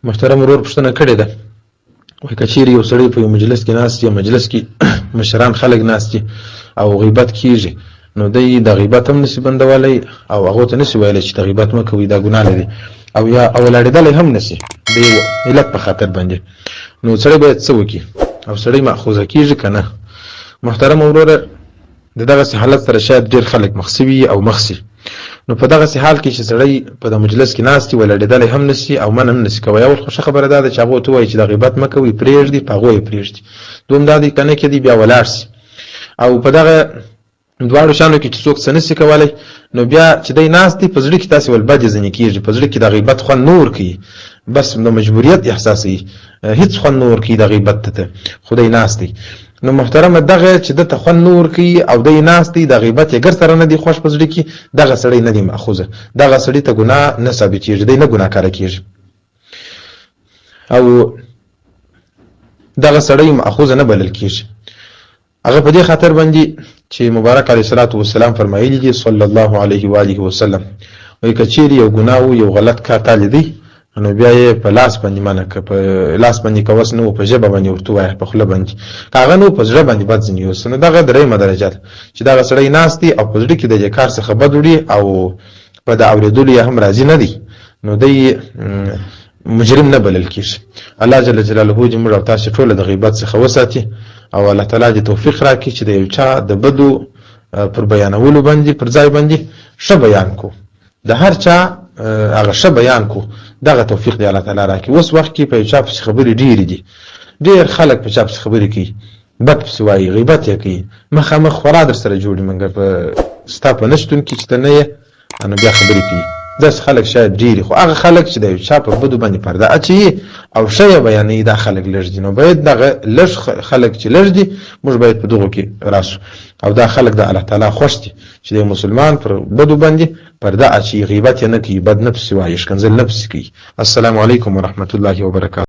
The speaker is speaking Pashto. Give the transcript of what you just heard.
محترم ورور پوښتنه کړې ده، وایي که چیرې یو سړی په یو مجلس کې ناست وي، مجلس کې مشران خلک ناست دي او غیبت کیږي، نو دی د غیبت هم نسی بندولی او هغو ته نسی ویلی چې د غیبت مه کوئ، دا ګناه لري، او یا او ولاړېدلی هم نسی د یو علت په خاطر باندې، نو سړی باید څه وکړي او سړی مأخوذه کیږي که نه؟ محترم وروره، د دغسې حالت سره شاید ډېر خلک مخ سوي او مخ سي. نو په دغسې حال کې چې سړی په د مجلس کې ناست وي، ولاړېدلی هم نسي او منع هم نسي کوی، اول خو ښه خبره دا ده چې هغو ته ووایي چې دا غیبت مه کوئ، پرېږدي، په هغو یې پرېږدي. دوم دا دی که نه کېدی بیا ولاړ سي، او په دغه دواړو شانو کې چې څوک څه نسي کولی، نو بیا چې دی ناست دی، په زړه کې تاسې ول بدې ځنې کېږي، په زړه کې د غیبت خوند نه ورکوي، بس د مجبوریت احساسوي، هیڅ خوند نه ورکوي د غیبت ته، خو دی ناست دی. نو محترمه، دغه چې ده ته خوند نه ورکوي او دی ناست دی، د غیبت یې ګر سره نه دی خوښ په زړه کې، دغه سړی نه دی مأخوذه، دغه سړي ته ګناه نه ثابتېږي، دی نه ګناهکاره کېږي او دغه سړی مأخوذه نه بلل کېږي. هغه په دې خاطر باندې چې مبارک علیه الصلاة والسلام فرمایلي دي صلی الله علیه و آله وسلم، وایي که چیرې یو ګناه و یو غلط کار تا لیدی، نو بیا یې په لاس باندې منع که، په لاس باندې که وس نه و په ژبه باندې ورته ووایه، په خوله باندې که هغه نه و په زړه باندې بد ځینې یوسه. نو دغه درېیمه درجه ده چې دغه سړی ناست دی او په زړه کې د دې کار څخه بد وړي او په د اورېدلو یې هم راضي نه دی، نو دی مجرم نه بلل کیږي. الله جل جلاله دې موږ او تاسې ټوله د غیبت څخه وساتي او الله تعالی دې توفیق راکړي چې د یو چا د بدو پر بیانولو باندې پر ځای باندې ښه بیان کو، د هر چا هغه ښه بیان کو، دغه توفیق دې الله تعالی راکړي. اوس وخت کې په یو چا پسې خبرې ډېرې دي، ډېر خلک په چا پسې خبرې کوي، بد پسې وایي، غیبت یې کوي، مخامخ خورا در سره جوړ، مګر په ستا په نشتون کې چې ته نه یې نو بیا خبرې کوي. داسې خلک شاید ډېر، خو هغه خلک چې د یو چا په بدو باندې پرده اچوي او ښه یې بیانوي، دا خلک لږ دي. نو باید دغه لږ خلک چې لږ دي، موږ باید په دغو کې راسو، او دا خلک د الله تعالی خوښ دي چې د مسلمان پر بدو باندې پرده اچوي، غیبت یې نه کوي، بد نه پسې وایي، ښکنځل نه پسې کوي. السلام علیکم ورحمت الله وبرکاته.